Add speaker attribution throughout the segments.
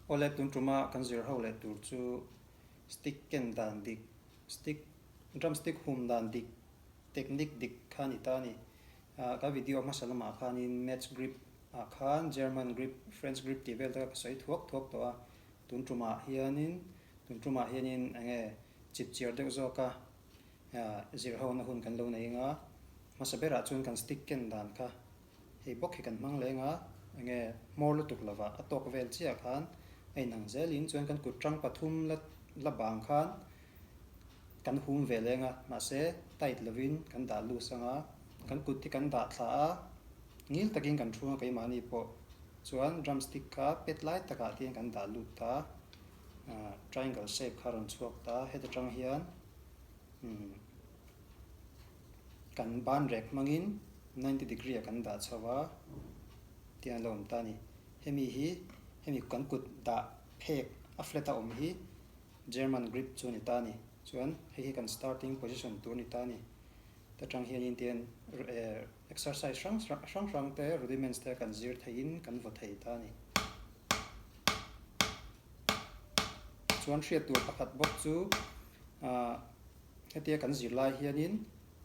Speaker 1: Awle tun tuma kan zir ho leh tur chu stick ken dan dik, stick drumstick hum dan dik, technique dik kha a ni ta a ni. Ka video hmasa lamah khanin match grip ah khan German grip, French grip tih vel te kha ka sawi thuak thuak tawh a, tun tumah hianin tun tumah hianin enge chip chiar deuh zawka zir hona hun kan lo nei anga hmasa berah chuan kan stick ken dan kha Hei bawk hi kan hmang leng a, enge hmawr lutuk lovah a tawk vel chiah khan a inang zelin chuan kan kut tang pathum la la bang khan kan hum ve leng a, mahse tight lovin kan dah loose ang a, kan kut hi kan dah thla a, ngil takin kan thung a keimahni pawh chuan drumstick kha pet lai takah te hian kan dah lut ta, triangle shape kha a rawn chhuak ta, heta tang hian umm. Kan ban rek hmangin 90 degree ah kan dah chho a tih an lo awm ta a ni. Hemi hi hemi kan kut dah phek a flat a awm hi German grip chu a ni ta a ni. Chuan hei hi kan starting position tur a ni ta a ni. Ta tang hianin tian exercise hrang hrang hrang te rudiments te kan zir theihin kan vaw thei ta a ni. Chuan hriat tur pakhat bawk chu ah. Hetia kan zir lai hianin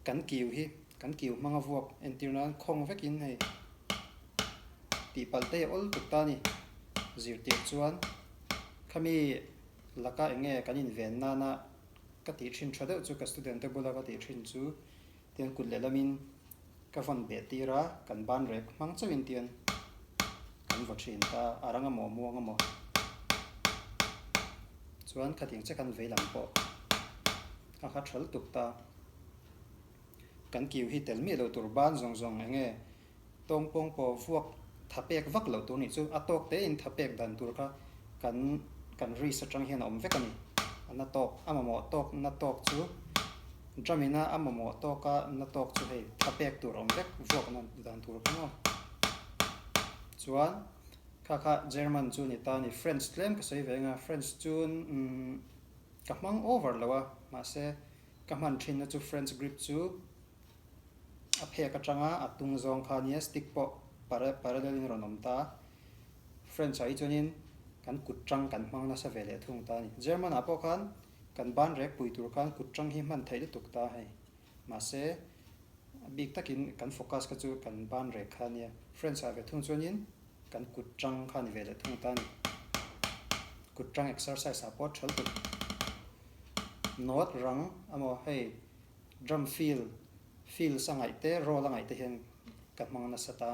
Speaker 1: kan kiu hi kan kiu hmanga vuak entir nan khawng vekin hei tihpalh te hi a awl tuk ta a ni. Zirtir chuan khami laka eng nge kan inven nana ka tih thin tha deuh chu ka student te bula ka tih thin chu tian kut lehlamin Ka vawn beh tir a, kan ban rek hmang chauhin tian kan vaw thin ta, a rang amaw muang amaw chuan khatiang che khan vei lam pawh a kha tha lutuk ta. Kan kiu hi tel miah lo tur ban zawng zawng eng nge tawng pawng pawh vuak tha pek vak loh tur nih chu a tawk te in tha pek dan tur kha kan kan wrist atang hian a awm vek a ni, a na tawk a mamawh tawk na tawk chu. Drum ina a mamawh tawk a na tawk chu hei tha pek tur awm vek vuak na dan tur kha maw. Chuan kha kha German chu ni ta a ni French tlem ka sawi ve anga French chu umm ka hmang over lo a mahse ka hman thin na chu French grip chu a phek atanga a tung zawng kha nia stick pawh parallel in a rawn awm ta a French ah hi chuanin kan kut tang kan hmang nasa ve leh thung ta a ni German ah pawh khan Kan ban rek pui tur khan kut tang hi hman theih lutuk ta hei. Mahse, a bik takin kan focus kha chu kan ban rek kha ania. Friends ah ve thung chuanin kan kut tang kha ni ve leh thung ta a ni. Kut tang exercise ah pawh tha lutuk. Note rang amaw hei drum feel, feels a ngaih te, roll a ngaih te hian ka hmang nasa ta.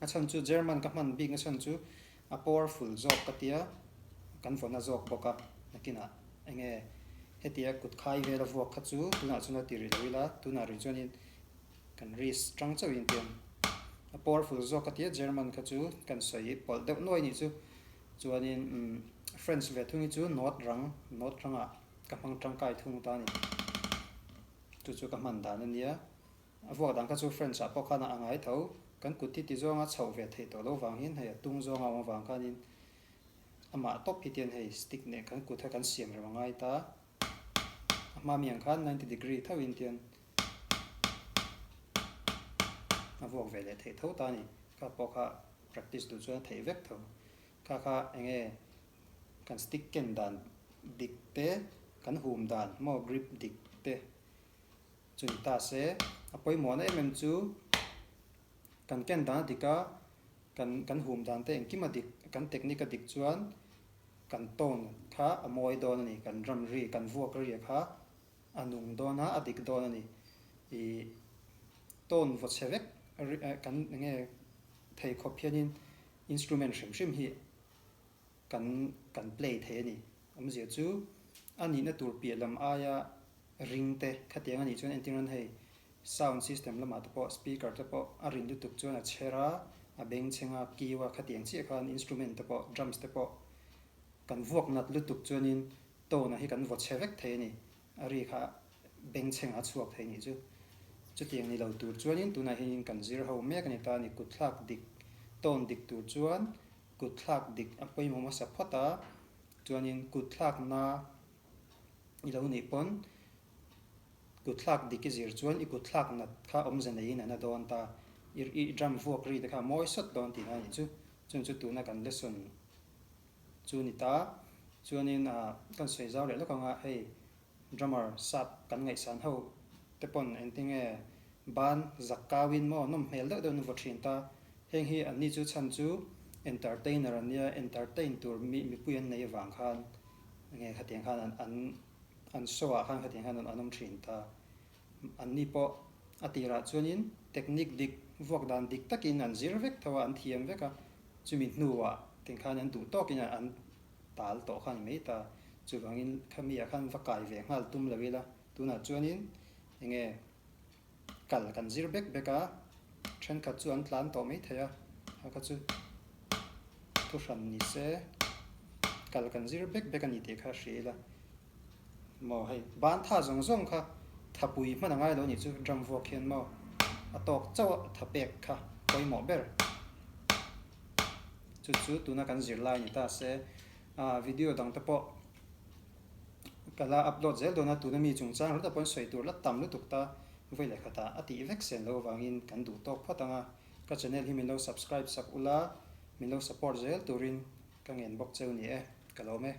Speaker 1: A chhan chu German ka hman bik na chhan chu A powerful zawk ka tia, kan vawna zawk bawk a, nakinah enge hetia kut khai vel a vuak kha chu tunah chuan a ti rih lo ila, tunah rih chuanin kan risk tang chauhin tiang a powerful zawk ka tia German kha chu kan sawi pawlh deuh nuai nih chu, chuanin umm French ve thung hi chu note rang, note rangah ka hmang tangkai thung ta a ni, chu chu ka hman dan a nia. A vuak dan kha chu French ah pawh khan a ngai tho. Kan kut hi ti zawnga chhoh ve theih tawh lo vang hian hei a tung zawnga awm avang khanin amah tawp hi tian hei stick neh kan kut kha kan siam rem a ngai ta. A hma mi ang khan 90 degree tho in tian a vuak ve leh theih tho ta a ni. Kha pawh kha practice duh chuan a theih vek tho. Kha kha enge kan stick ken dan dik te, kan hum dan maw grip dik te Chu ni ta se, a pawimawhna em em chu kan ken dan a dik a, kan kan hum dan te engkim a dik, kan technique a dik chuan kan tone kha a mawi dawn a ni, kan ram ri, kan vuak ri a kha a nung dawn a, a dik dawn a ni. Ih tone vaw chhe vek kan eng nge thei khawp hianin instrument hrim hrim hi kan kan play thei a ni. Awmzia chu a nihna tur piah lam aia Ring te khatiang a nih chuan entir nan hei sound system lamah te pawh speaker te pawh a rin lutuk chuan a chher a, a bengchheng a, kiu a khatiang chiah khan instrument te pawh drums te pawh kan vuak nat lutuk chuanin tone ah hi kan vaw chhe vek thei a ni, a ri kha bengchheng ah a chhuak thei nih chu. Chutiang ni lo tur chuanin tunah hianin kan zir ho mek a ni ta a ni, kutthlak dik tone dik tur chuan kutthlak dik a pawimawh hmasa phawt a, chuanin kutthlakna I lo nih pawn kutthlak dik i zir chuan i kutthlak nat kha awmze neiin a na dawn ta. I i drum vuak ri te kha a mawi sawt dawn tihna a nih chu. Chung chu tuna kan lesson Chu ni ta. Chuanin ah kan sawi zau leh lawk anga hei drummer sap kan ngaihsan ho te pawn engtinge ban zak kauin maw nawm hmel deuh deuhin an vaw thin ta. Heng hi anni chu chhan chu entertainer an nia, entertain tur mi mipui an nei avang khan enge khatiang khan an an an show ah khan khatiang khan an awm thin ta. Anni pawh a tirah chuanin technique dik vuak dan dik takin an zir vek tho a, an thiam vek a, chumi hnuah tinkhan an duh tawkin an tal tawh kha a ni mai ta. Chuvangin khami ah khan va kai ve nghal tum lo ila, tunah chuanin enge kal kan zir bek bek a, thenkhat chu an tlan tawh mai thei a, a kha chu thuhran ni se kal kan zir bek bek a ni tih kha hria ila. Maw hei ban tha zawng zawng kha thapui hman a ngai lo nih chu drum vuak hian maw a tawk chauh a tha pek kha pawimawh ber chu chu tuna kan zir lai ni ta se ah video dang te pawh ka la upload zel dawn a tuna mi chungchang ringawt pawhin sawi tur la tam lutuk ta vawi leh khatah a tih vek sen lo avangin kan duh tawk phawt ang a ka channel hi min lo subscribe sak ula min lo support zel turin ka ngen bawk cheu ni e ka lawm e.